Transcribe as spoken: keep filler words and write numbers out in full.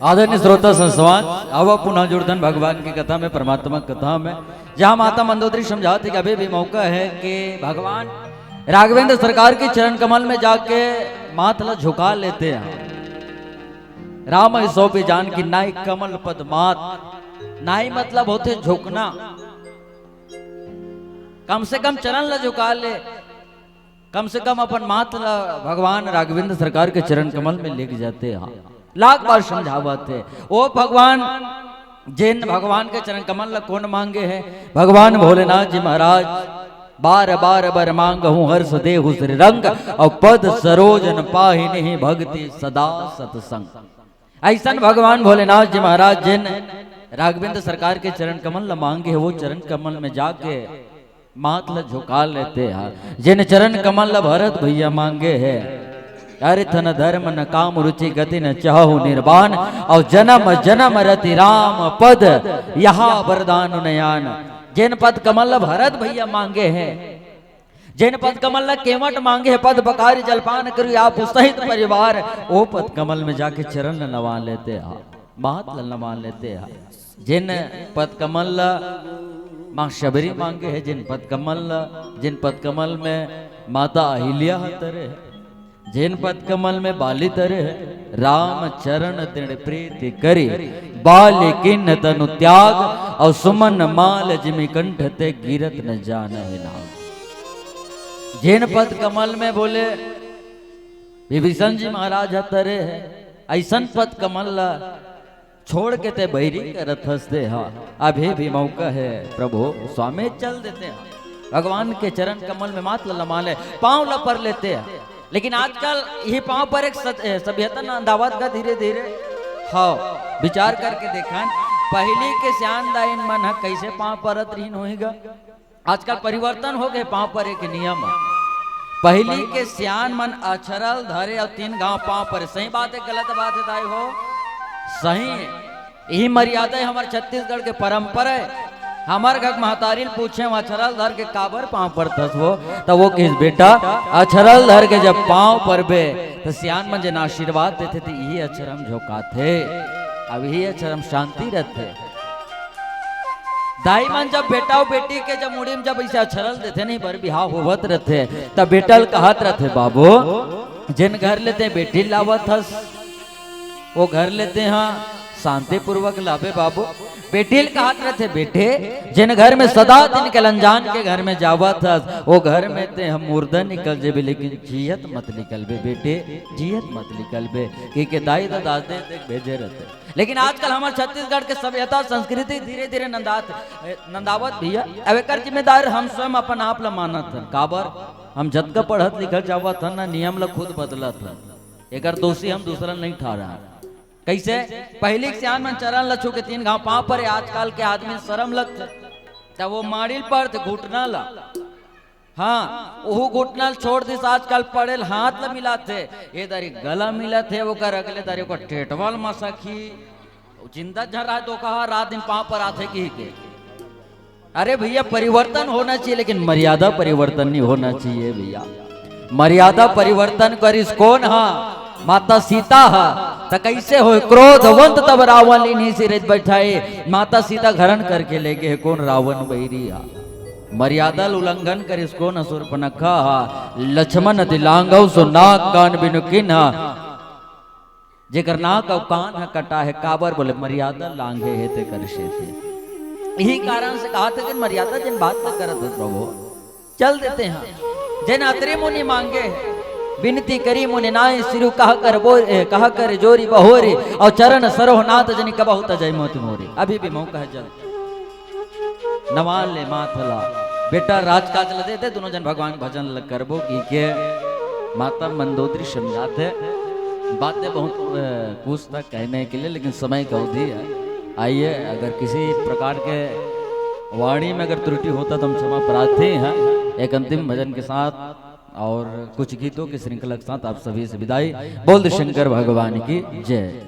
आदरणीय श्रोता संसवान, आवा पुनः जुड़थन भगवान की कथा में, परमात्मा की कथा में, जहाँ माता मंदोदरी समझात हे कि अभी भी मौका है कि भगवान राघवेंद्र सरकार के चरण कमल में जाके माथ ला झुका लेते हैं। राम सो भी जान की नाई कमल पद माथ, नाई मतलब होथे झुकना। कम से कम चरण ला झुका ले, कम से कम अपन माथ ला भगवान राघवेंद्र सरकार के चरण कमल में लेके जाते हैं। लाख बार समझावत हे, ओ भगवान, जेन भगवान के चरण कमल ला कोन मांगे हे? भगवान भोलेनाथ जी महाराज, बार बार बर मांगहूं हर्ष देहु श्री रंग, और पद सरोजन पाहिनी भक्ति सदा सतसंग। ऐसन भगवान भोलेनाथ जी महाराज जेन राघवेंद्र सरकार के चरण कमल ला मांगे हे, वो चरण कमल में जाके माथ ला झुका लेते हैं। जेन चरण कमल ला भरत भैया मांगे हे, अरे, धन धर्म न काम रुचि गति न चाहु निर्वाण, और जन्म जन्म रति राम पद, यहाँ वरदान नयान। जेन पद कमल ला भरत भैया मांगे हे, जेन पद कमल ला केवट मांगे हे, पद पखारी जलपान करी आप सहित परिवार, ओ पद कमल में जाके चरण ला नवा लेते हैं, माथ ला नवा लेते हैं। जेन पद कमल ला माँ शबरी मांगे हे, जेन पद कमल ला, जेन पद कमल में माता अहिल्या ह तरे हे, जेन पद कमल में बाली तरे हे, राम चरण दृढ़ प्रीति करी, बाली किन्ह तनु त्याग, और सुमन माल जिमि कंठ ते गिरत न जानहि नाग। जेन पद कमल में बोले विभीषण जी महाराज ह तरे हे, ऐसन पद कमल ला छोड़ के ते बैरी करत हस दे हा, अभी भी मौका है प्रभु, स्वामी चल देते हैं। भगवान के चरण कमल में माथ ला लमा ले, पाँव ला पर लेते हैं। लेकिन आजकल ये पाँव पर एक सत-, ए, सभ्यता ना अंधावत का धीरे धीरे। हाँ, विचार करके देखन, पहली के सियान दाइन मन ह कैसे पाँव परत रहिन होही गा। आजकल परिवर्तन हो गए पाँव परे के नियम। पहली के सियान मन अछरल धरे और तीन घाव पाँव परे। सही बात है, गलत बात है दाई हो? सही है। यही मर्यादा है हमारे छत्तीसगढ़ के परंपरा है। हमारे घर महतारी ल पूछे, "वो अछरल धर के काबर पाँव परथस हो?" तो वो कहिस, "बेटा, अछरल धर के जब पाँव परबे तो सियान मन जेन आशीर्वाद देथे, तो यही अछरम झोंकाथे, अब यही अछरम शांति रहथे।" दाई मन जब बेटा अउ बेटी के जब मुड़ी में जब ऐसे अछरल देथे, नहीं, बर बिहाव होवत रहथे, तब बेटा ल कहत रहथे, "बाबू, जेन घर ले ते बेटी लावत हस, वो घर ले ते हा शांतिपूर्वक लाबे बाबू।" बेटी ल कहत रहथे, "बेटे, जेन घर में सदा दिन के लंजान के घर में जावत हस, वो घर में ते हम मुर्दा निकल जेबे, लेकिन जियत मत निकलबे बेटे, जियत मत निकलबे।" कहिके दाई ददा दे देख भेजे रहथे। लेकिन आजकल हमर छत्तीसगढ़ के सभ्यता संस्कृति धीरे-धीरे नंदात, ए, नंदावत भैया। अब एकर जिम्मेदार हम स्वयं अपन आप ल मानत हन। काबर? हम जतका पढ़त लिखत जावत हन ना, नियम ल खुद बदलत हन। एकर दोषी हम दूसरा ल नहीं ठहरान। कैसे? पहली के सियान मन चरण ल छू के तीन घाव पाँव परे, आजकल के आदमी शरम लगथे। तब वो माड़ी ल परथे घुटना ल। हाँ, ओहू घुटना ल छोड़ दिस, आजकल पड़े ल हाथ ल मिलाथे, ए दरी गला मिलथे, ओकर अगले दरी ओकर टेटवा ल मसकही। जिंदा झन रहे तो कहा रात दिन पाँव पर आथे कहिके। अरे भैया, परिवर्तन होना चाहिए, लेकिन मर्यादा परिवर्तन नहीं होना चाहिए भैया। मर्यादा परिवर्तन करिस कोन हा? माता सीता हा। त कैसे होय? क्रोधवंत तब रावण लीन्ही सिरहि बैठाए। माता सीता हरण करके ले गे हे कोन? रावण बैरी हा। मर्यादा ल उल्लंघन करिस कोन? सूर्पनखा हा। लक्ष्मण अति लांघव सो नाक कान बिनु कीन्हा। जेकर नाक अउ कान ह कटा हे, काबर? बोले मर्यादा लांघे हे तेकर सेती। यही कारण से कहाथे कि मर्यादा जेन बात ल करत हो प्रभु, चल देते हैं। जेन अत्रि मुनि मांगे हे, बिनती करी मुनि नाई सिरु कह कर बोर, ए, कह कर जोरी बहोरी, और चरण सरोह नाथ जनि कबहु तजै मोति मोरी। अभी भी मौका है, जल्द नवा ले माथ ला। बेटा राजकाज ल दे दे, दोनों जन भगवान भजन ल करबो कहिके माता मंदोदरी समझाथे। बातें बहुत, अ, कुछ था कहने के लिए, लेकिन समय का अवधि है। आइए, अगर किसी प्रकार के वाणी में अगर त्रुटि होता तो हम क्षमा प्रार्थी हैं। एक अंतिम भजन के साथ और कुछ गीतों की श्रृंखला के साथ आप सभी से विदाई। बोल दे शंकर भगवान की जय।